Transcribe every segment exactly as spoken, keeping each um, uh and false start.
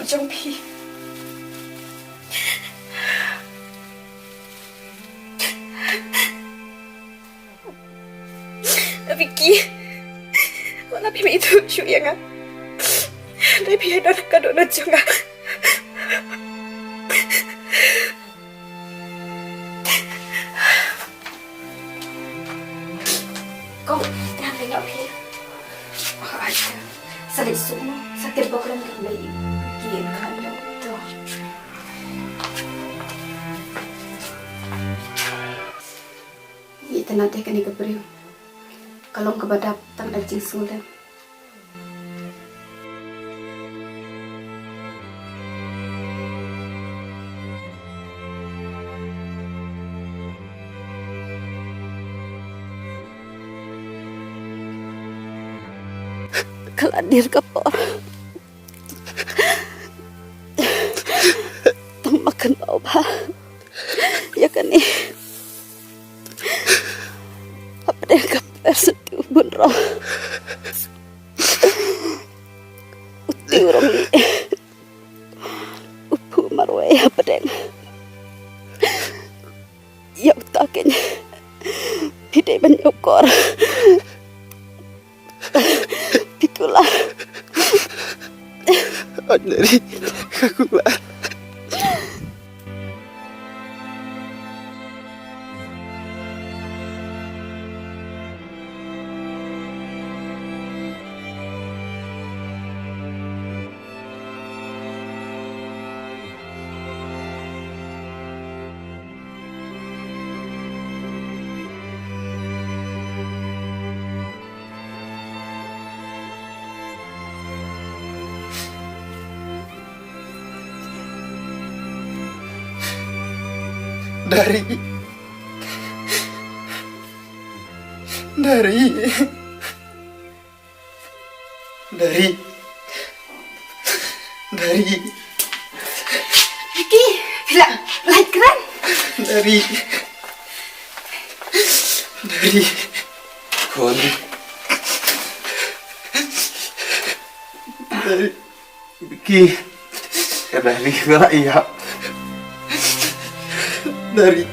jong phi. Vicky, wat la phi ïathuh shuh ïa nga. Dei phi ïa don ka dohnud jong nga. Kong, nang tengok phi. Oh, ai. Sa leit suk mo, sa kyrpad kren kren lei. Kien ka lo to. Itynnad te kane ka briew. Ka long kaba dap tang da jingsngewlem. Ka la dier ka por. Tang ba kynmaw bha ïa kane. Hapdeng ka pyrthei u bun rong. U tiew rong li. U phu marwei hapdeng. Ïa uta kein phi dei ban ïoh kor. Phi kular. Ot Nari, ka kular. Dari. Dari. Dari. Dari. Vicky, phi la lait kren. Dari. Dari. Khun. Dari. Vicky. Ka Dari ba la ïap. Dari.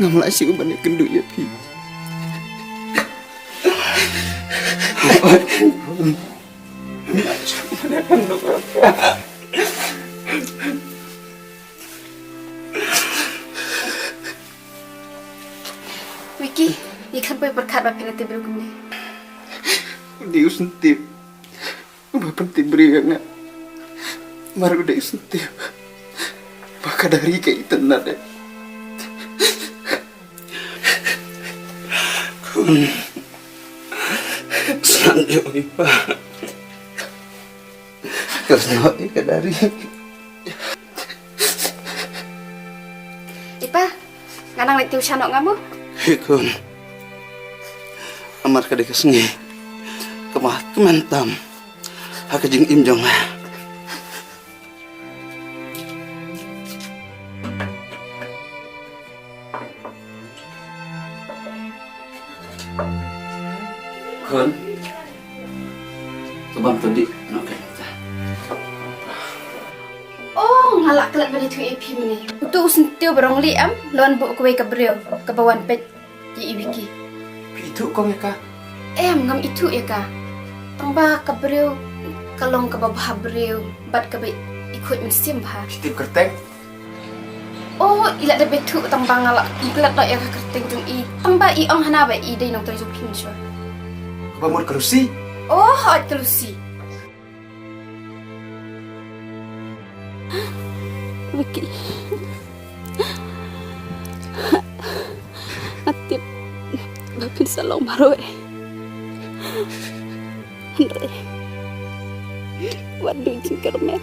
Ngam lah shuh ban ïakynduh ïa phi. Vicky, ïa khlem poi pyrkhat ba phi la tip briew kumne. Dei u syntiew uba pyntip briew ïa nga. Mar u dei u syntiew ba ka Dari ka itynnad eh. Khun. San jong i pa. Ka snoh i ka Dari. I pa, nga nang leit tiew sha noh nga mo. Hi khun. Namar ka dei ka sngi kaba kmen tam ha ka jingim jong nga. Khun. Ka bam to dih noh ka ïing ta. Oh, nga lah klet ban ïathuh ïa phi mynne. Uto u syntiew ba rong lieh em, la wan buh kawei ka briew kaba wan peit ïa i Vicky. Phi ithuh kong ïa ka? Em, ngam ithuh ïa ka. Tang ba ka briew ka long kaba bha briew bad kaba i khuid mynsiem bha. Phi tip kyrteng? Oh, i la dep ithuh tang ba nga la klet noh ïa ka kyrteng jong i. Tang ba i ong hana ba i dei nongtrei jong phi mynshuwa. Kaba mut ka Lucy. Oh, hooid ka Lucy. Vicky. Nga tip ba phin sa long marwei. Hynrei wat duh jingkyrmen.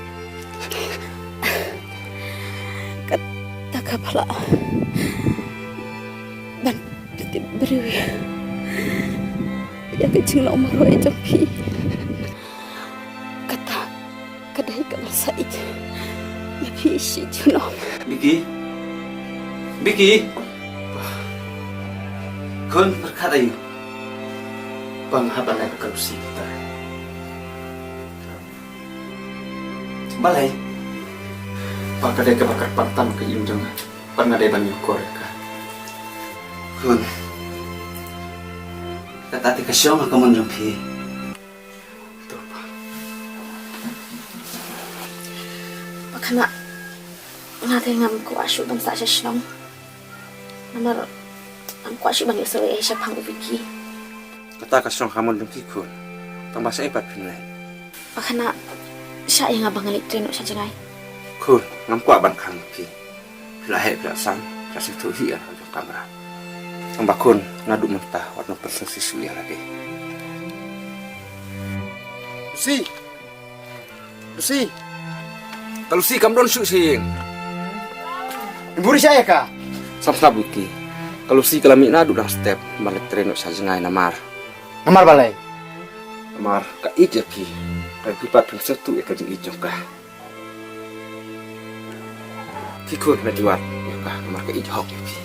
Kata ka phla ban pyntip briew ïa ka jinglong marwei jong phi. Kata ka dei kaba sa ïeit ïa phi shi junom. Biki. Biki. Khun pyrkhat aïu? Ba nga hap ban leh ka Lucy kita. Balei? Ba ka dei kaba kyrpang tam ka ïing jong nga. Bad nga dei ban ïakor ïa ka. Khun. Kata te ka shong ha ka mon jong phi. To pa. Ba kane nga te ngam kwah shuh ban sah sha shnong. Namar ngam kwah shuh ban ïohsngew ei ei shaphang u Vicky. Kata ka shong ha ka mon jong phi khun. Tang ba shaei pat phin leit? Ba kane shah ïa nga ba nga leit trei noh sha jngai. Khun, ngam kwah ban khang ïa phi. Phi la heh, phi la san, phi la sngewthuh hi ïa la jong kamra. Tang ba khun, naduh mynta wat nang pynsngewsih shuh ïa lade. Lucy! Lucy! Ka Lucy kam don shuh sha ïing. Buri sha ïa ka. Sam sngap Vicky. Ka Lucy ka la mih naduh dang step ban leit trei noh sha jngai namar. Namar balei? Namar ka ïeit ïa phi. Ka phi pat phin sngewthuh ïa ka jingïeit jong ka. Phi khun, leit wad ïa ka namar ka ïeit hok ïa phi.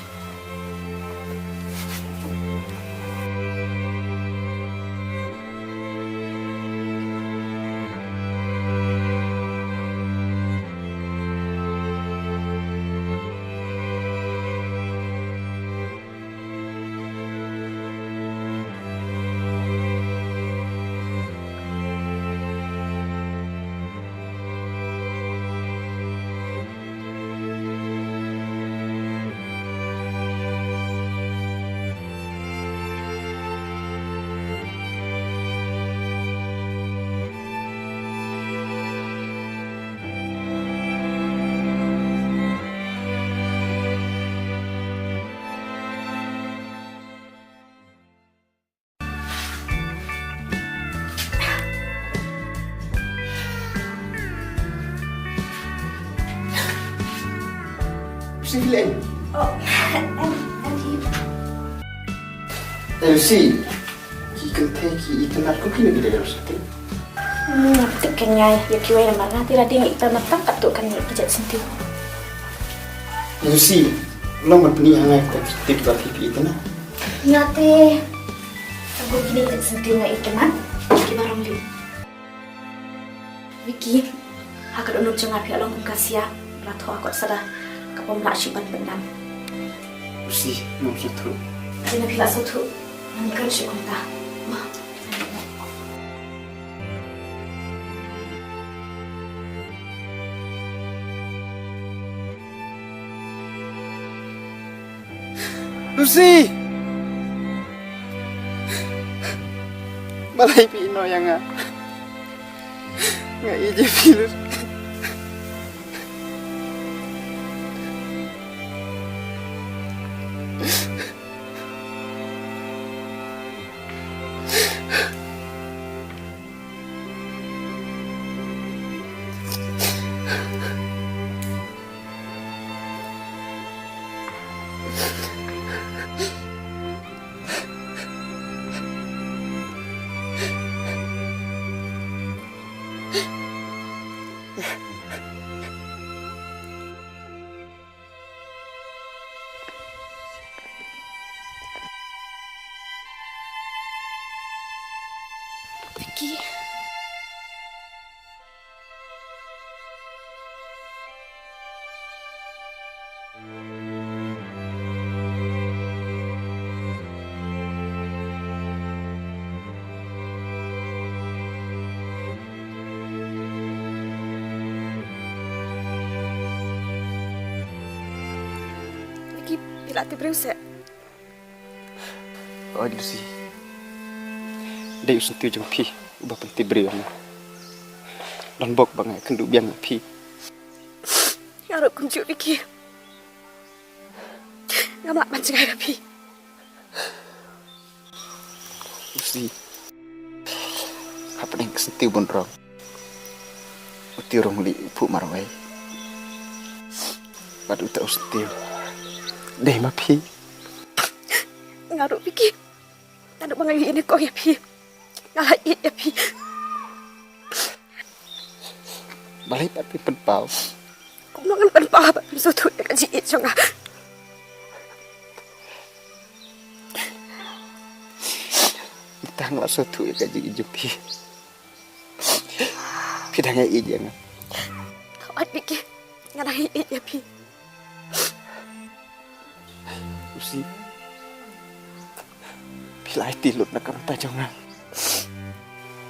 Lucy, Helen. Oh, and, and he. Lucy, ki kynthei ki itynnad kum kine ki dei ruh shatei. Hmm, tip kan ngai, ïa kiwei namar nga te la dei ngi itynnad tang katto katne ki jait syntiew. Lucy, long ban pyni ha nga kita ki tip ba phi phi itynnad. Nga te, tang kum kine ki jait syntiew nga itynnad, kiba rong lih. Vicky, ha ka dohnud jong nga phi la long kum ka sia ba la thoh ha kot sada kaba ym lah shuh ban pyndam. Lucy, ngam sngewthuh. Ïa na phi la sngewthuh, ngam kren shuh kumta. Ma. Lucy! Balei phi ïehnoh ïa nga? Nga ïeit ïa phi, Lucy. Vicky. Vicky, phi la tip briew seh? Oi Lucy. Dei u syntiew jong phi uba pyntip briew ïa nga. Don bok ba nga ïakynduh biang ïa phi. Nga ruh kumjuh Vicky. Ngam lah ban jngai da phi. Lucy. Hapdeng ka syntiew bun rong, u tiew rong lih u phuh marwei. Bad uta u syntiew dei ma phi. Nga ruh Vicky. Naduh ba nga ïohi ïa kane ka ïa phi, nga la ïeit ïa phi. Balei pat phi pynpaw? Kumno ngan pynpaw haba phim sngewthuh ïa ka jingïeit jong nga? Mynta nga la sngewthuh ïa ka jingïeit jong phi. Phi dang ïeit ïa nga. Vicky, nga dang ïeit ïa phi. Lucy, phi la aiti lut na ka bynta jong nga.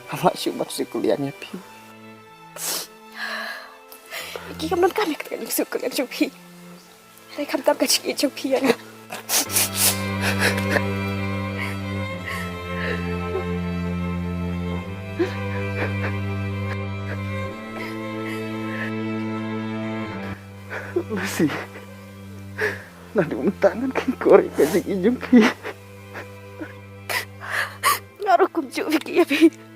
Nga lah shuh ban sngewkylliang ïa phi. Vicky, kam donkam ïa kata ka jingsngewkylliang jong phi. Hynrei khamtam ka jingïeit jong phi ïa nga. Lucy, naduh mynta ngan kyngkor ïa ka jingïeit jong phi. Nga ruh kumjuh Vicky ïa phi.